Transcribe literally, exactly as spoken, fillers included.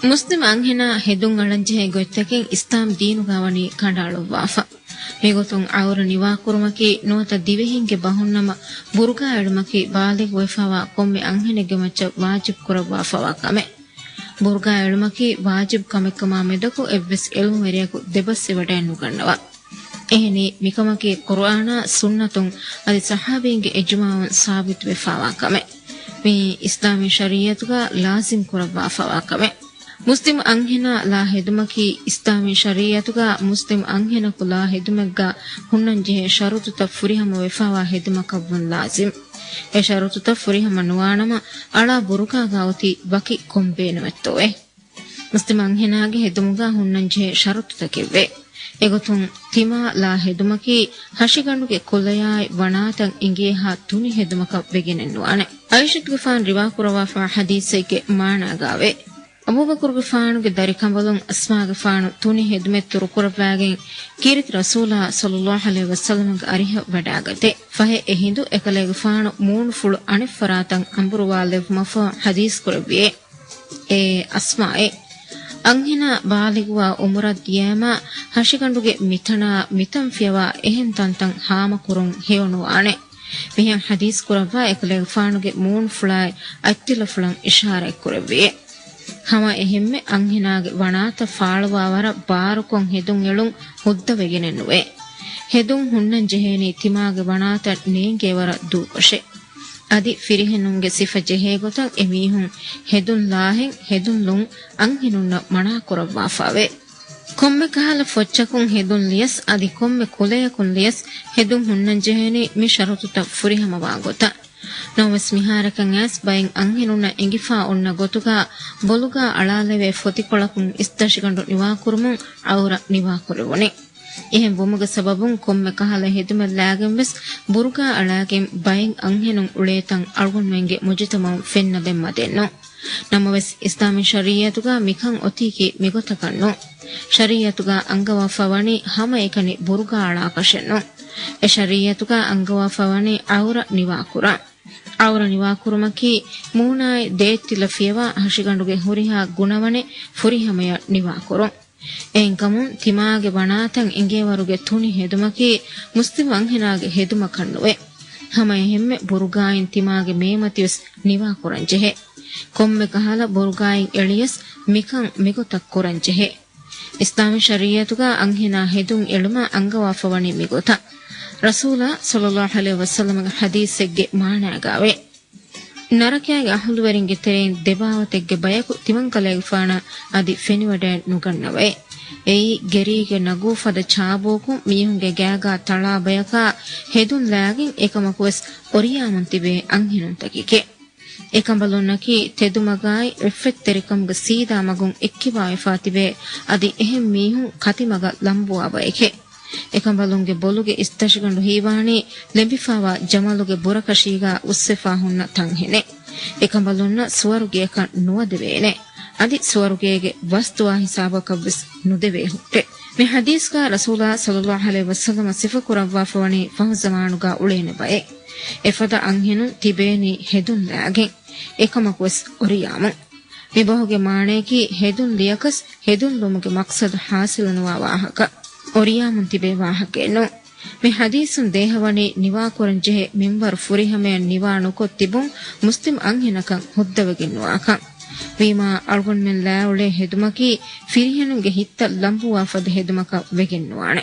މުސްލިމް އަންހެނާ ހެދުން އަޅަންޖެހޭ ގޮތްތަކެއް އިސްލާމް ދީނުގާ ވަނީ ކަނޑައަޅުއްވާފަ. މިގޮތުން ޢައުރަ ނިވާކުރުމަކީ ނުވަތަ ދިވެހިންގެ ބަހުންނަމަ ބުރުގާ އެޅުމަކީ ބާލިޣުވެފާވާ ކޮންމެ އަންހެނެއްގެ މައްޗަށް ވާޖިބް ކުރައްވާފަވާ ކަމެއް. ބުރުގާ އެޅުމަކީ ވާޖިބް ކަމެއްކަމާ މެދަކު އެއްވެސް އެޅުންވެރިޔަކު ދެބަސްވެވަޑައެއްނުގަންނަވާ. އެހެނީ، މިކަމަކީ ޤުރުއާނާ ސުންނަތުން އަދި ޞަޙާބީންގެ އިޖުމާޢުން ސާބިތުވެފާވާ ކަމެއް. މިއީ އިސްލާމީ ޝަރީޢަތުގާ ލާޒިމް ކުރައްވާފަވާ ކަމެއް. މުސްލިމް އަންހެނާ ލާ ހެދުމަކީ އިސްލާމީ ޝަރީޢަތުގާ މުސްލިމް އަންހެނަކު ލާ ހެދުމެއްގާ ހުންނަންޖެހޭ ޝަރުޠުތައް ފުރިހަމަވެފާވާ ހެދުމަކަށްވުން ލާޒިމް. އެ ޝަރުޠުތައް ފުރިހަމަ ނުވާނަމަ، އަޅާ ބުރުގާގާ އޮތީ ވަކި ކޮން ބޭނުމެއްތޯއޭ؟ މުސްލިމް އަންހެނާގެ ހެދުމުގާ ހުންނަންޖެހޭ ޝަރުޠުތަކެއްވޭ. އެގޮތުން، ތިމާ ލާ ހެދުމަކީ ހަށިގަނޑުގެ ކުލަޔާއި ވަނާތައް އިނގޭހާ ތުނި ހެދުމަކަށް ވެގެނެއްނުވާނެ. ޢާއިޝަތުގެފާނު ރިވާކުރައްވާފާ ޙަދީޘެއްގެ މާނާގާވޭ. އަބޫބަކުރުގެފާނުގެ ދަރިކަނބަލުން އަސްމާގެފާނު ތުނި ހެދުމެއް ތުރުކުރައްވާގެން ކީރިތި ރަސޫލާ ޞައްލައްލާހު ޢަލައިހި ވަސައްލަމަގެ އަރިހަށް ވަޑާގަތޭ. ފަހެ އެ ހިނދު އެކަލޭގެފާނު މޫނުފުޅު އަނެއްފަރާތަށް އަނބުރުވާލެއްވުމަށްފަހު ޙަދީޘް ކުރެއްވިއޭ. އޭ އަސްމާއޭ! އަންހެނާ ބާލިޣުވާ އުމުރަށް ދިޔައިމާ ހަށިގަނޑުގެ މިތަނާ މިތަން ފިޔަވާ އެހެން ތަންތަން ހާމަކުރުން ހެޔޮނުވާނެ. މިހެން ޙަދީޘް ކުރައްވާ އެކަލޭގެފާނުގެ މޫނުފުޅާއި އަތްތިލަފުޅަށް އިޝާރަތްކުރެއްވިއޭ. ހަމަ އެހެންމެ އަންހެނާގެ ވަނާތައް ފާޅުވާވަރަށް ބާރުކޮށް ހެދުން އެޅުން ހުއްދަވެގެނެއްނުވޭ. ހެދުން ހުންނަން ޖެހޭނީ ތިމާގެ ވަނާތައް ނޭނގޭވަރަށް ދޫކޮށެއް. އަދި ފިރިހެނުންގެ ސިފަ ޖެހޭގޮތަށް އެމީހުން ހެދުން ލާހެން ހެދުން ލުން އަންހެނުންނަށް މަނާކުރައްވާފައެވެ. ކޮންމެ ކަހަލަ ފޮއްޗަކުން ހެދުން ލިޔަސް އަދި ކޮންމެ ކުލަޔަކުން ލިޔަސް ހެދުން ހުންނަންޖެހޭނީ މި ޝަރުޠުތައް ފުރިހަމަވާ ގޮތަށް. ނަމަވެސް މިހާރަކަށް އައިސް ބައެއް އަންހެނުންނަށް އެނގިފާ އޮންނަ ގޮތުގާ ބޮލުގާ އަޅާލެވޭ ފޮތިކޮޅަކުން އިސްތަށިގަނޑު ނިވާކުރުމުން ޢައުރަ ނިވާކުރެވުނީ. އެހެން ވުމުގެ ސަބަބުން ކޮންމެ ކަހަލަ ހެދުމެއް ލާގެންވެސް ބުރުގާ އަޅާގެން ބައެއް އަންހެނުން އުޅޭތަން އަޅުގަނޑުމެންގެ މުޖުތަމަޢުން ފެންނަ ދެންމަ ދެންނު. ނަމަވެސް، އިސްލާމީ ޝަރީޢަތުގާ މިކަން އޮތީކީ މިގޮތަކަށްނު. ޝަރީޢަތުގާ އަންގަވާފަ ވަނީ ހަމައެކަނި ބުރުގާ އަޅާކަށެއްނު. އެ ޝަރީޢަތުގާ އަންގަވާފަ ވަނީ ޢައުރަ ނިވާކުރަން. ޢައުރަ ނިވާކުރުމަކީ މޫނާއި ދޭއްތިލަ ފިޔަވާ ހަށިގަނޑުގެ ހުރިހާ ގުނަވަނެއް ފުރިހަމަޔަށް ނިވާކުރުން. އެހެންކަމުން، ތިމާގެ ވަނާތައް އިނގޭވަރުގެ ތުނި ހެދުމަކީ މުސްލިމް އަންހެނާގެ ހެދުމަކަށްނުވޭ. ހަމައެހެންމެ ބުރުގާއިން ތިމާގެ މޭމަތިވެސް ނިވާކުރަންޖެހޭ. ކޮންމެ ކަހަލަ ބުރުގާއިން އެޅިޔަސް މިކަން މިގޮތަށް ކުރަންޖެހޭ. އިސްލާމީ ޝަރީޢަތުގާ އަންހެނާ ހެދުން އެޅުމަށް އަންގަވާފަވަނީ މިގޮތަށް. ރަސޫލާ ޞައްލައްލާހު ޢަލައިހި ވަސައްލަމަގެ ޙަދީޘެއްގެ މާނާގާވޭ. ނަރަކައިގެ އަހުލުވެރިންގެ ތެރެއިން ދެބާވަތެއްގެ ބަޔަކު ތިމަންކަލޭގެފާނަށް އަދި ފެނިވަޑައެއް ނުގަންނަވައޭ. އެއީ، ގެރީގެ ނަގޫ ފަދަ ޗާބުއަކުން މީހުންގެ ގާގާ ތަޅާ ބަޔަކާ ހެދުން ލާގެން އެކަމަކުވެސް އޮރިޔާމުން ތިބޭ އަންހެނުންތަކެކޭ. އެކަނބަލުންނަކީ ތެދުމަގާއި ޢިއްފަތްތެރިކަމުގެ ސީދާ މަގުން އެއްކިބާވެފާ ތިބޭ އަދި އެހެން މީހުން ކަތިމަގަށް ލަނބުވާ ބައެކޭ. އެކަނބަލުންގެ ބޮލުގެ އިސްތަށިގަނޑު ހީވާނީ ލެނބިފާވާ ޖަމަލުގެ ބުރަކަށީގާ އުއްސެފާ ހުންނަ ތަންހެނެއް. އެކަނބަލުންނަށް ސުވަރުގެއަކަށް ނުވަދެވޭނެ. އަދި ސުވަރުގޭގެ ވަސްދުވާ ހިސާބަކަށްވެސް ނުދެވޭ ހުއްޓެއް. މި ޙަދީޘްގާ ރަސޫލާ ޞައްލައްލާހު ޢަލައިހި ވަސައްލަމަ ސިފަކުރައްވާފަވަނީ ފަހު ޒަމާނުގާ އުޅޭނެ ބައެއް. އެފަދަ އަންހެނުން ތިބޭނީ ހެދުން ލާގެން. އެކަމަކުވެސް އޮރިޔާމުން. މި ބަހުގެ މާނަޔަކީ ހެދުން ލިޔަކަސް ހެދުން ލުމުގެ މަޤްޞަދު ޙާޞިލުނުވާ ވާހަކަ. އޮރިޔާމުން ތިބޭ ވާހަކައެއްނު. މި ޙަދީޘުން ދޭހަވަނީ ނިވާކުރަންޖެހޭ މިންވަރު ފުރިހަމަޔަށް ނިވާ ނުކޮށް ތިބުން މުސްލިމް އަންހެނަކަށް ހުއްދަވެގެންނުވާކަން. ވީމާ، އަޅުގަނޑުމެން ލާއުޅޭ ހެދުމަކީ ފިރިހެނުންގެ ހިތްތައް ލަނބުވާ ފަދަ ހެދުމަކަށް ވެގެންނުވާނެ.